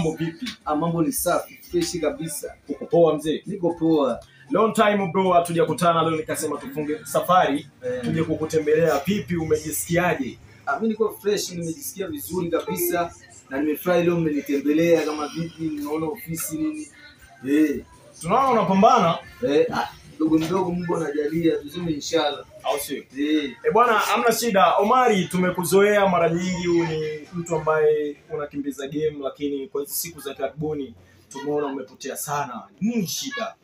Mambo vipi? Mambo ni safi, fresh kabisa. Uko poa mzee? Niko poa. Long time bro, hatujakutana leo, nikasema tufunge safari tuje kukutembelea. Vipi, umejisikiaje? Mimi niko fresh, nimejisikia vizuri kabisa na nimefurahi leo mmenitembelea. Kama vipi, naona ofisi nini? Tunaona unapambana. Mdogo mdogo Mungu anajalia, tuseme inshallah. Au sio? Bwana, hamna shida. Omari, tumekuzoea mara nyingi ni mtu ambaye unakimbiza game, lakini kwa siku za karibuni tumeona umepotea sana. Nini shida?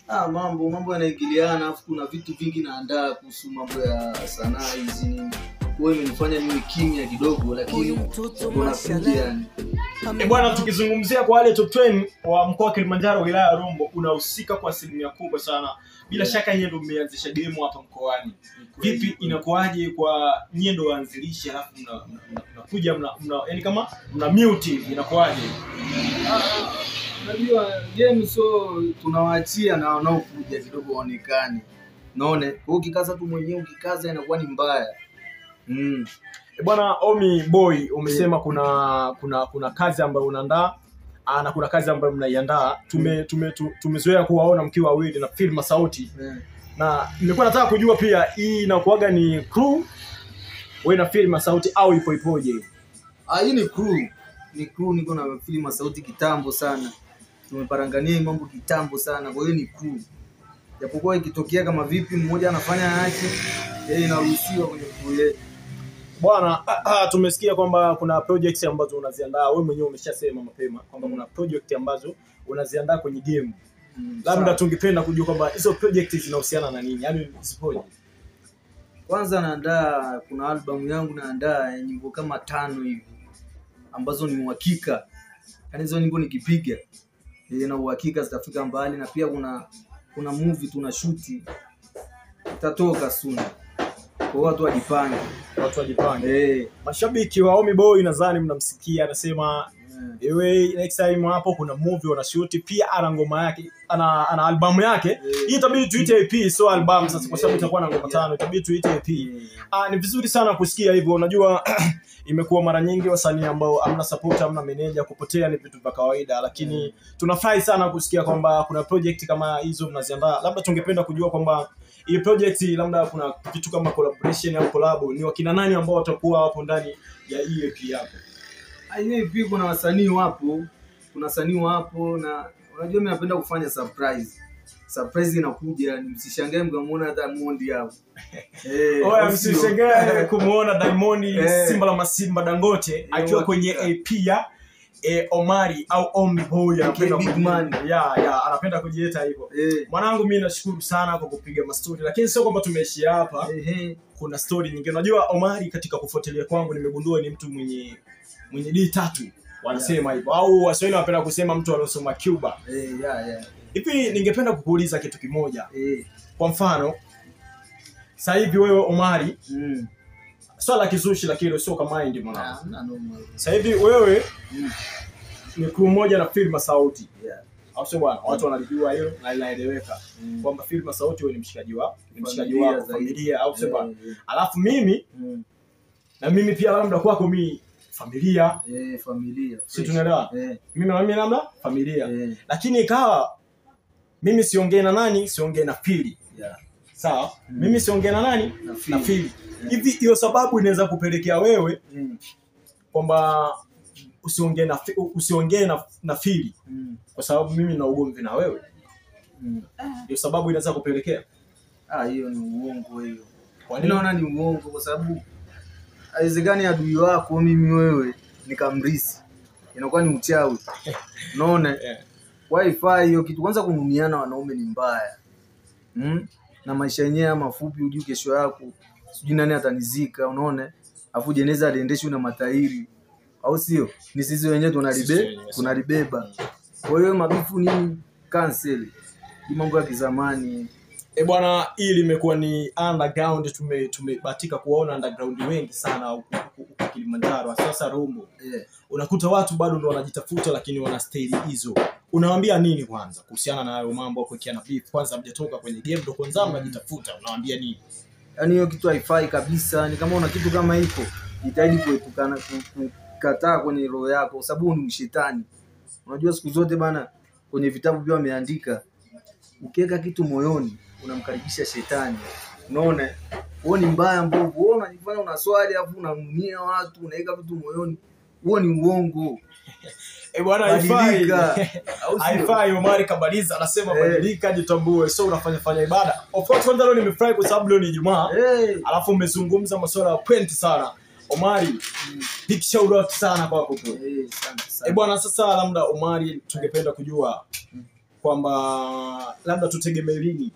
Mambo yanaingiliana, afu kuna vitu vingi naandaa kuhusu mambo ya sanaa hizi nini. Kwa hiyo imenifanya niwe kimya kidogo, lakini kuna yani. Bwana, tukizungumzia kwa wale top 10 wa mkoa wa Kilimanjaro wilaya ya Rombo, unahusika kwa asilimia kubwa sana. Bila shaka nyie ndio mmeanzisha game hapa mkoani. Vipi, inakuaje kwa nyie ndio waanzilishi alafu mnakuja mna yani kama mna mute hivi, inakuaje? Unajua game so tunawaachia na wanaokuja kidogo waonekane. Unaona? Kwa ukikaza tu mwenyewe ukikaza inakuwa ni mbaya. Bwana Ommy Boy, umesema kuna kazi ambayo unaandaa na kuna kazi ambayo mnaiandaa. Tumezoea kuwaona mkiwa wawili na Phil Masauti. Na nilikuwa nataka kujua pia hii inakuaga ni crew wewe na Phil Masauti au ipo ipoje? Hii ni crew. Ni crew, niko na Phil Masauti kitambo sana. Tumeparangania mambo kitambo sana. Kwa hiyo ni crew. Japokuwa ikitokea kama vipi mmoja anafanya yake, yeye inaruhusiwa kwenye crew yetu. Bwana, tumesikia kwamba kuna projects ambazo unaziandaa. Wewe mwenyewe umeshasema mapema kwamba kuna project ambazo unaziandaa kwenye game. Labda tungependa kujua kwamba hizo projects zinahusiana na nini? Yaani zipoje? Kwanza naandaa, kuna album yangu naandaa nyimbo kama 5 hivi ambazo ni uhakika. Yaani hizo nyimbo nikipiga na uhakika zitafika mbali, na pia kuna movie tunashoot itatoka soon. Kwa watu wajipange. Watu wajipange. Mashabiki wa Ommy Boy nadhani mnamsikia anasema ewe next time hapo kuna movie wanashoot, pia ana ngoma yake, ana albamu yake. Hii itabidi tuite EP, so album sasa kwa sababu itakuwa na ngoma 5, itabidi tuite EP. Ni vizuri sana kusikia hivyo. Unajua imekuwa mara nyingi wasanii ambao hamna support, hamna manager, kupotea ni vitu vya kawaida, lakini tunafurahi sana kusikia kwamba kuna project kama hizo mnaziandaa. Labda tungependa kujua kwamba hii project labda kuna vitu kama collaboration au collab, ni wakina nani ambao watakuwa hapo ndani ya hii EP yako? Hii EP kuna wasanii wapo, kuna wasanii wapo, na unajua mimi napenda kufanya surprise. Surprise inakuja, msishangae mkamuona hata Diamond hapo. Oya, msishangae kumuona Diamond, Simba la Masimba Dangote akiwa kwenye EP ya Omari au Ommy Boy, anapenda big man. Anapenda kujiita hivyo. Mwanangu, mimi nashukuru sana kwa kupiga mastori, lakini sio kwamba tumeishia hapa. Kuna story nyingine. Unajua Omari, katika kufuatilia kwangu nimegundua ni mtu mwenye D3 wanasema hivyo, au Waswahili wanapenda kusema mtu aliyosoma Cuba. Hivi ningependa kukuuliza kitu kimoja. Kwa mfano sasa hivi wewe Omari, swala kizushi lakini sio kama mind mwanangu. Sasa hivi wewe ni crew moja na Phil Masauti. Au sio bwana? Watu wanalijua hilo na linaeleweka kwamba Phil Masauti wewe ni mshikaji wako, ni mshikaji wako familia, au sio bwana? Alafu mimi na mimi pia labda kwako mimi familia. Familia. Si tunaelewa? Mimi na mimi labda familia. Lakini ikawa mimi siongee na nani? Siongee na Phil. Sawa? Mimi siongee na nani? Na Phil. Hivi hiyo sababu inaweza kupelekea wewe kwamba usiongee na Phil kwa sababu mimi na ugomvi na wewe? Hiyo sababu inaweza kupelekea? Hiyo ni uongo hiyo. Kwa nini naona ni uongo? Kwa sababu haiwezekani adui wako mimi wewe nikamrisi. Inakuwa ni uchawi. Unaona? Wifi hiyo kitu kwanza, kunumiana wanaume ni mbaya. Na maisha yenyewe mafupi, hujui kesho yako. Sijui nani atanizika, unaona? Afu jeneza aliendeshwe na matairi. Au sio? Ni sisi wenyewe tunalibeba. Kwa hiyo mabifu ni cancel. Ni mambo ya kizamani. Bwana, hii limekuwa ni underground. Tumebahatika kuwaona underground wengi sana huku Kilimanjaro, sasa Rombo. Unakuta watu bado ndio wanajitafuta lakini wana style hizo. Unawaambia nini kwanza kuhusiana na hayo mambo kuwekeana beef? Kwanza mjatoka kwenye game ndio kwanza mnajitafuta, unawaambia nini? Yaani hiyo kitu haifai kabisa. Ni kama una kitu kama hiko, jitahidi kuepukana, kukataa kwenye roho yako, kwa sababu ni mshetani. Unajua siku zote bana kwenye vitabu pia wameandika ukiweka kitu moyoni unamkaribisha shetani. Unaona? Huo ni mbaya mbovu. Wewe unajifanya una swali alafu unanunia watu, unaweka vitu moyoni. Huo ni uongo. Bwana haifai. Haifai. Omari Kamaliza anasema badilika, jitambue. So unafanya fanya ibada. Of course kwanza leo nimefurahi kwa sababu leo ni Ijumaa. Alafu umezungumza masuala ya point sana. Omari, big shout out sana kwako bro. Asante sana. Bwana sasa labda Omari tungependa kujua kwamba labda tutegemee lini.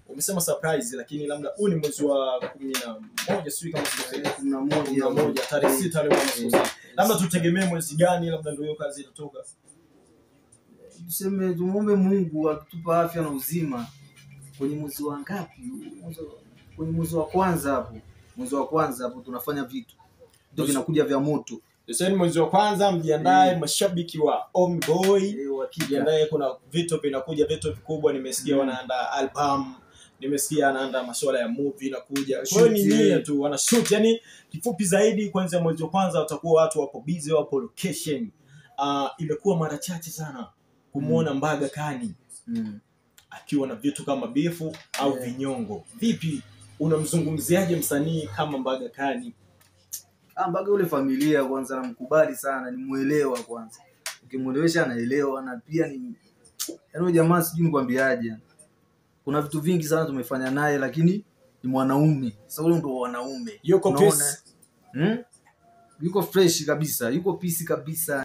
Umesema surprise lakini labda huu ni mwezi wa 11 sijui kama sikosei. 11 tarehe 6 leo kama sikosei. Labda tutegemee mwezi gani labda ndio hiyo kazi itatoka? Tuseme tumuombe Mungu atupa afya na uzima. Kwenye mwezi wa ngapi? Kwenye mwezi wa kwanza hapo. Mwezi wa kwanza hapo tunafanya vitu. Ndio vinakuja vya moto. Sasa mwezi wa kwanza mjiandae mashabiki wa Ommy Boy. Mjiandae, kuna vitu vinakuja, vitu vikubwa. Nimesikia wanaandaa album, nimesikia anaandaa masuala ya movie inakuja. Kwa hiyo ni nia tu wana shoot, yani kifupi zaidi kuanzia mwezi wa kwanza watakuwa watu wapo busy, wapo location. Imekuwa mara chache sana kumuona Mbaga Kani akiwa na vitu kama bifu au vinyongo. Vipi unamzungumziaje msanii kama Mbaga Kani? Mbaga ule familia kwanza namkubali sana, nimuelewa kwanza. Ukimuelewesha anaelewa, na pia ni yaani jamaa sijui nikwambiaje. Kuna vitu vingi sana tumefanya naye lakini ni mwanaume. Sasa ule ndio wanaume. Yuko peace. Yuko fresh kabisa, yuko peace kabisa.